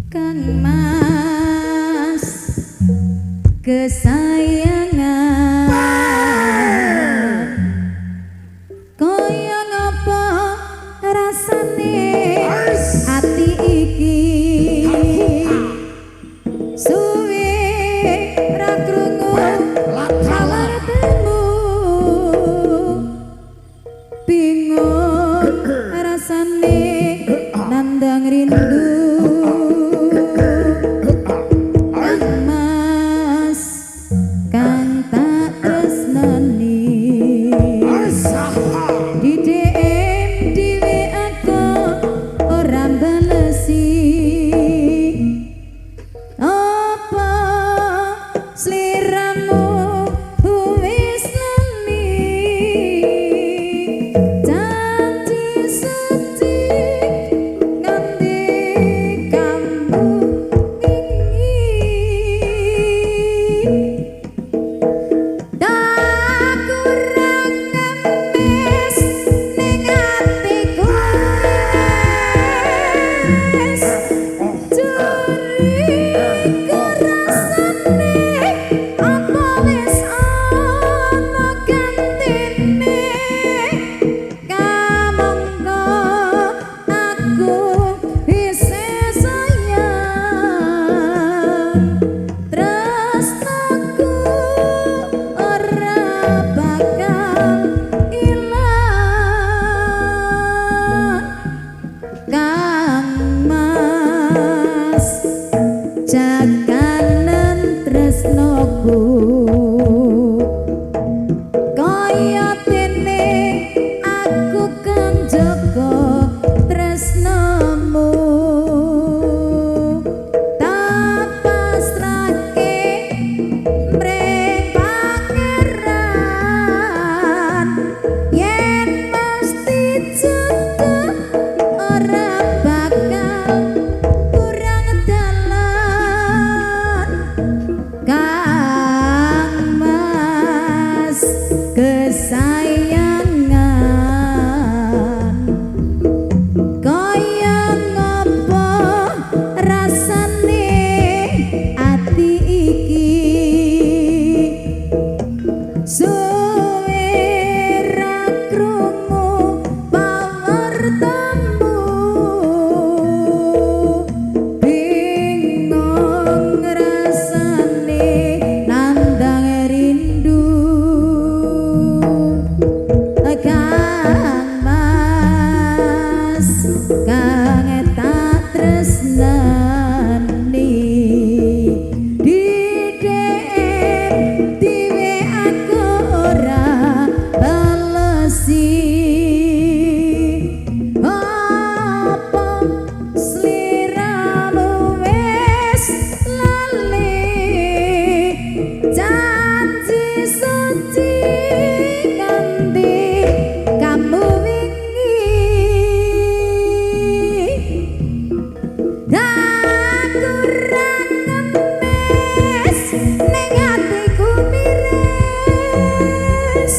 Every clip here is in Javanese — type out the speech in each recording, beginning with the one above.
Kang Mas kesayangan, kaya ngapa rasane ati iki, suwe ra krungu pawartamu, bingung rasane nandang rindu. Kang Mas kang tak tresnani, di DM, di WA kok ora balesi. Apa sliramu wis lali janji suci nganti kamu wingi? Tak kurang ngemis ning atiku, wis curiga rasane, apa wis ana gantine? Kamangka aku isih sayang, tresnaku ora bakal ilang. Kang Mas, jaganen tresnoku, kaya dene aku kang jaga tresnamu. Tak pasrahke mring Pangeran, yen mesti jodoh ora bakal kurang dalan. Kang Mas kesayangan, kaya ngopo rasane ati iki, suwe ra krungu pawartamu, bingung rasane nandang rindu. Kang Mas kang tak tresnani, di DM, di WA kok ora balesi. Apa sliramu wis lali janji suci nganti kamu wingi? Tak kurang ngemis ning atiku miris,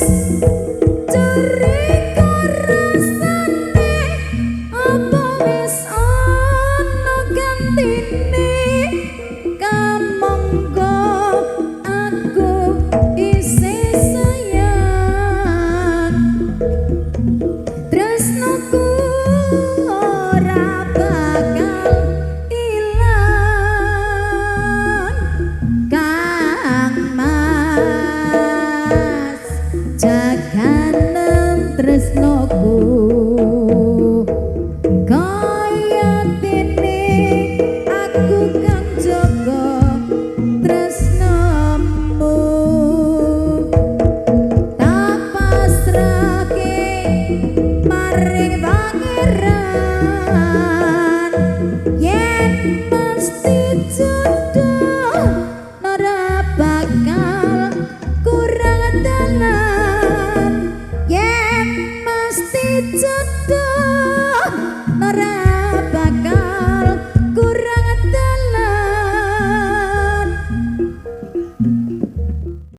curiga rasane, apa wis ana gantine? Kamangka aku isih sayang, tresnoku ora bakal ilang. Kang Mas, jaganen tresnoku, kaya dene aku kang jaga tresnamu. Tak pasrahke maring Pangeran.